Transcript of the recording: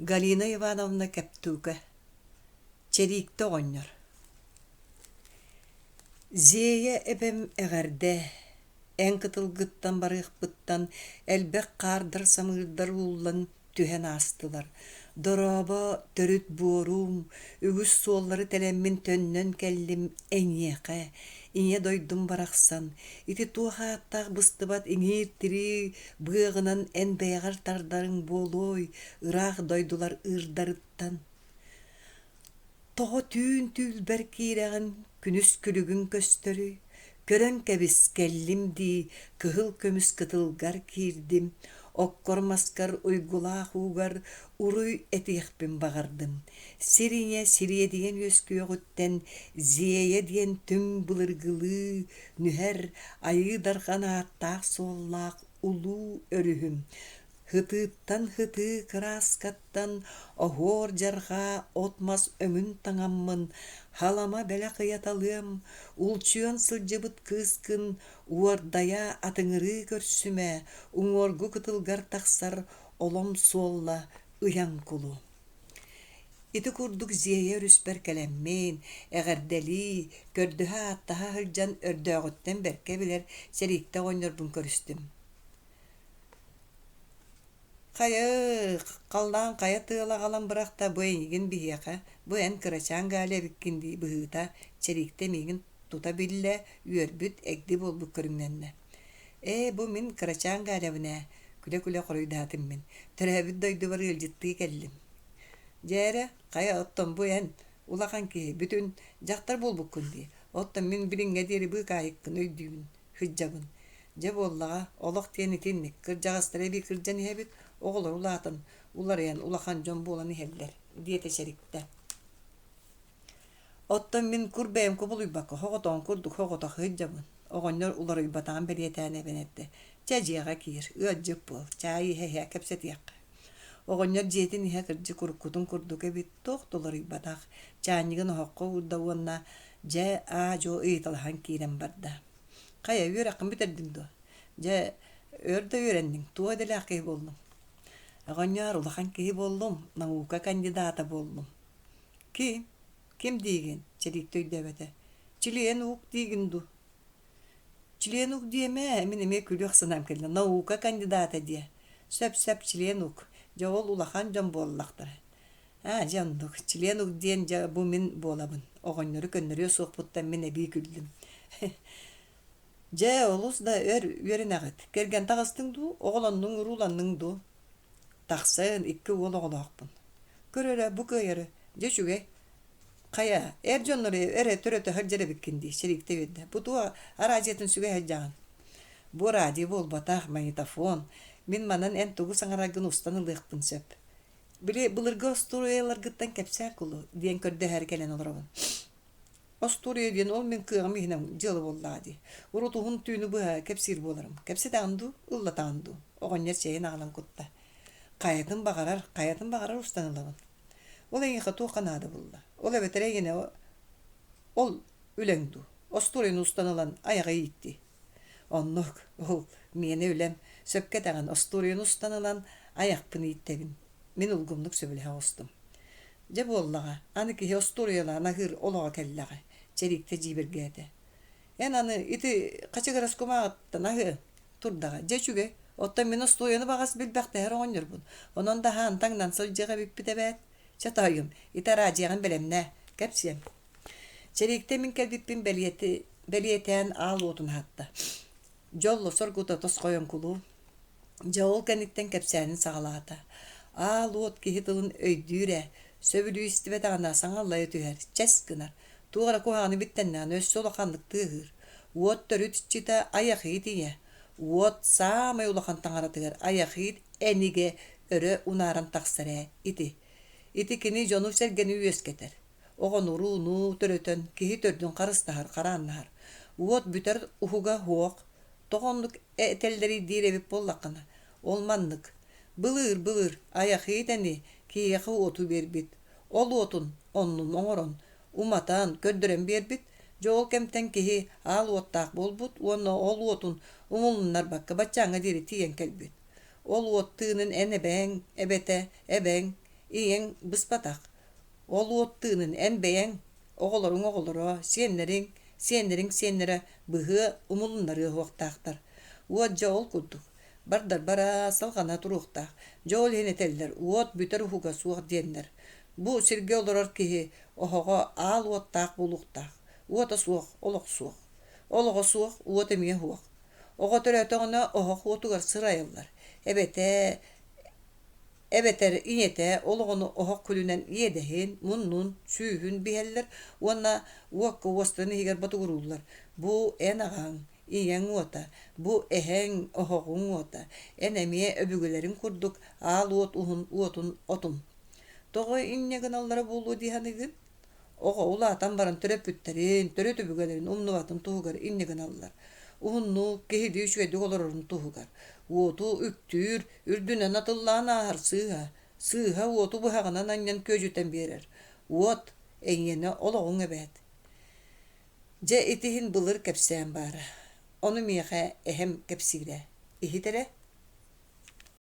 Галина Ивановна Кэптүүкэ Чэрииктэ оҕонньор Зея эбэм эҕэрдэ, эн кытылгыттан барыахпыттан элбэх хаардар-самыырдар ууллан түһэн аастылар. Дорообо, төрүт буорум, үгүс суоллары тэлэммин төннөн кэллим эйиэхэ, ийэ дойдум барахсан, ити туох ааттаах быстыбат иҥиир-тирии быаҕынан эн бэйэҕэр тардарыҥ буолуой, ыраах дойдулар ыырдарыттан. Тоҕо түүн түүлбэр киирэҕин, күнүс күлүгүҥ көстөрүй? Көрөн кэбис, кэллим дии, кыһыл көмүс кытылгар киирдим, оккор-маскар уйгулаах уугар уруй этиэхпин баҕардым. Сир ийэ сириэдийэн үөскүөҕүттэн Зиэйэ диэн түҥ былыргылыы нүһэр Айыы Дархан ааттаах-суоллаах улуу өрүһүм Һытыыттан һытыы кырааскаттан оһуор-дьарҕаа от-мас өҥүн таҥаммын, халама бэлэх ыйаталыам, улчуйан сылдьыбыт кыыскын уордайа атыҥырыы көрсүмэ, уҥуоргу кытылгар тахсар олом суолла ыйан кулу. Ити курдук Зиэйэ өрүспэр кэлэммин, эҕэрдэлии, көрдөһө-ааттаһа сылдьан өрдөөҕүттэн бэркэ билэр сэрииттэ оҕонньорбун көрүстүм. Хайа, халлаан хайа тыала аҕалан бырахта бу эйигин биһиэхэ, бу эн кырачаан Галя эбиккин дии быһыыта, Чэрииктэ миигин тута биллэ, үөрбүт, эгди буолбут көрүҥнэннэ. Ээ, бу мин кырачаан Галябын ээ, күлэ-күлэ хоруйдаатым мин, төрөөбүт дойдубар ыалдьыттыы кэллим. Дьэ эрэ, хайа оттон бу эн, улахан киһи, бүтүн дьахтар буолбуккун дии, оттон мин билиҥҥэ диэри быыкаайыкпын өйдүүбүн, сылдьабын. Дьэ буоллаҕа, олох диэн итинник, кырдьаҕастары эбии кырдьан иһэбит, оҕолор улаатан, уларыйан улахан дьон буолан иһэллэр, диэтэ Чэриктэ. Оттон мин кур бэйэм кубулуйбакка соҕотоҕун курдук соҕотох сылдьабын. Оҕонньор уларыйбатаҕын бэлиэтээн эбэн эттэ: «Чэ, дьиэҕэ киир, ыалдьыт буол, чаай иһэ-иһэ кэпсэтиэххэ». Оҕонньор дьиэтин иһэ кырдьык уруккутун курдук эбит, туох да уларыйбатах, чаанньыгын оһоххо уурда уонна дьэ аа-дьуо ыйыталаһан киирэн барда. Хайа, үөрэххин бүтэрдиҥ дуо? Дьэ, өр да үөрэнниҥ, туох идэлээх киһи буоллуҥ? Оҕонньоор, улахан киһи буоллум, наука кандидата буоллум. Ким? Ким диигин? Чэрииктэ өйдөөбөтө. Чилиэн уук диигин дуу? Чилиэн ук диэмэ, мин эмиэ күлүөх санаам кэллэ. Наука кандидата диэ. Сөп-сөп чилиэн ук. Дьэ ол улахан дьон буоллахтара. Аа, дьэ оннук. Чилиэн ук диэн дьэ бу мин буолабын. Оҕонньору көннөрүө суохпуттан мин эбии күллүм. Дьэ, олус да өр үөрэнэҕит. Кэргэн таҕыстыҥ дуу, оҕолоннуҥ, урууланныҥ дуу? Тахсан, икки уол оҕолоохпун. Көр эрэ, бу кыайары. Дьэ үчүгэй. Хайа, эр дьоннору эрэ төрөтө сылдьар эбиккин дии, Чэрииктэ үөрдэ. Бу туох араадьыйатын сүгэ сылдьаҕын? Бу радио буолбатах, магнитофон. Мин манан эн тугу саҥараргын устан ылыахпын сөп. Били былыргы остуоруйаларгыттан кэпсээ кулу диэн көрдөһөөрү кэлэн олоробун. Остуоруйа диэн ол мин кыаҕым иһинэн дьыала буоллаҕа дии. Урут уһун түүнү быһа кэпсиир буоларым. Кэпсэтэҕин дуу, ыллатаҕын дуу? Оҕонньор чэйин аҕалан кутта. Хайатын баҕарар, хайатын баҕарар устан ылабын. Ол эйиэхэ туохха наада буолла? Ол эбэтэр эйигинэ ол үлэҥ дуу? Остуоруйаны устан ылан айаҕы ииттии. Оннук, ол миэнэ үлэм. Сөпкө этэҕин, остуоруйаны устан ылан айахпын ииттэбин. Мин улгумнук сөбүлэһэ оҕустум. Дьэ буоллаҕа, аны киһи остуоруйалаан аһыыр олоҕо кэллэҕэ, Чэрииктэ дьиибэргээтэ. Эн аны ити хачыгырас кумааҕыттан аһыа турдаҕа. Дьэ үчүгэй, оттон мин остуоруйаны баҕас билбэхтэһэр оҕонньорбун. Онон да аһаан таҥнан сылдьыах эбиппит эбээт. Чэ тоойум, ити араадьыйаҕын бэлэмнээ, кэпсиэм. Чэрииктэ мин кэлбиппин бэлиэти, бэлиэтээн аал уотун аһатта. Дьолло соргута тосхойон кулуу. Дьэ ол кэнниттэн кэпсээнин саҕалаата. Аал уот киһи тылын өйдүүр ээ, сөбүлүү истибэтэҕинэ саҥа аллайа түһэр, чэс гынар, туох эрэ куһаҕаны биттэннэҕинэ өссө улаханнык тыаһыыр. Уот төрүт иччитэ Айахиит ийэ. Уот саамай улахан таҥаратыгар Айахиит энигэ өрө унааран тахсар ээ ити. Ити кини дьону-сэргэни үөскэтэр. Оҕону урууну төрөтөн киһи төрдүн харыстаһар, харааннаһар. Уот бүтэр уһуга суох, Тоҕо оннук этэллэрий диир эбит буоллаххына, ол маннык: былыыр-былыр Айахиит ини киһиэхэ уоту биэрбит, ол уотун оннун оҥорон, уматан, көрдөрөн биэрбит, дьэ ол кэмтэн киһи аал уоттаах буолбут уонна ол уотун умулуннарбакка баччааҥҥа диэри тиийэн кэлбит. Ол уот тыынын эн эбээҥ, эбэтэ, эбэҥ, Ийэҥ быспатах. Ол уот тыынын эн бэйэҥ, оҕолоруҥ оҕолоро, сиэннэриҥ, сиэннэриҥ сиэннэрэ быһыа умулуннарыа уһуохтаахтар. Уот дьэ ол курдук. Бардар бара, салҕана туруохтаах. Дьэ ол иһин этэллэр, уот бүтэр уһуга суох диэннэр. Бу сиргэ олорор киһи оһоҕо аал уоттаах буолуохтаах. Уота суох, олох суох. Олоҕо суох, уот эмиэ суох. Оҕо төрөөтөҕүнэ оһох уотугар сырайыллар. Эбэтэ эбэтэр ийэтэ ол оҕону оһох күлүнэн иэдэһин, муннун, сүүһүн биһэллэр уонна уокка уостарын иһигэр ботугурууллар: «Бу эн аҕаҥ, ийэҥ уота, бу эһэҥ, оһоҕуҥ уота, эн эмиэ өбүгэлэриҥ курдук аал уот уһун уотун отун». Тоҕо инньэ гыналлара буолуо дии саныыгын? Оҕо улаатан баран төрөппүттэрин, төрүт өбүгэлэрин умнубатын туһугар инньэ гыналлар. Уһуннук, киһилии үчүгэйдик олорорун туһугар. Уоту үктүүр, үрдүнэн атыллаан ааһар сыыһа, сыыһа уоту быһаҕынан анньан күөдьүтэн биэрэр. Уот, эйиэнэ олоҕуҥ эбээт. Дьэ ити иһин былыр кэпсээн баара. Ону миэхэ эһэм кэпсиирэ. Иһит эрэ.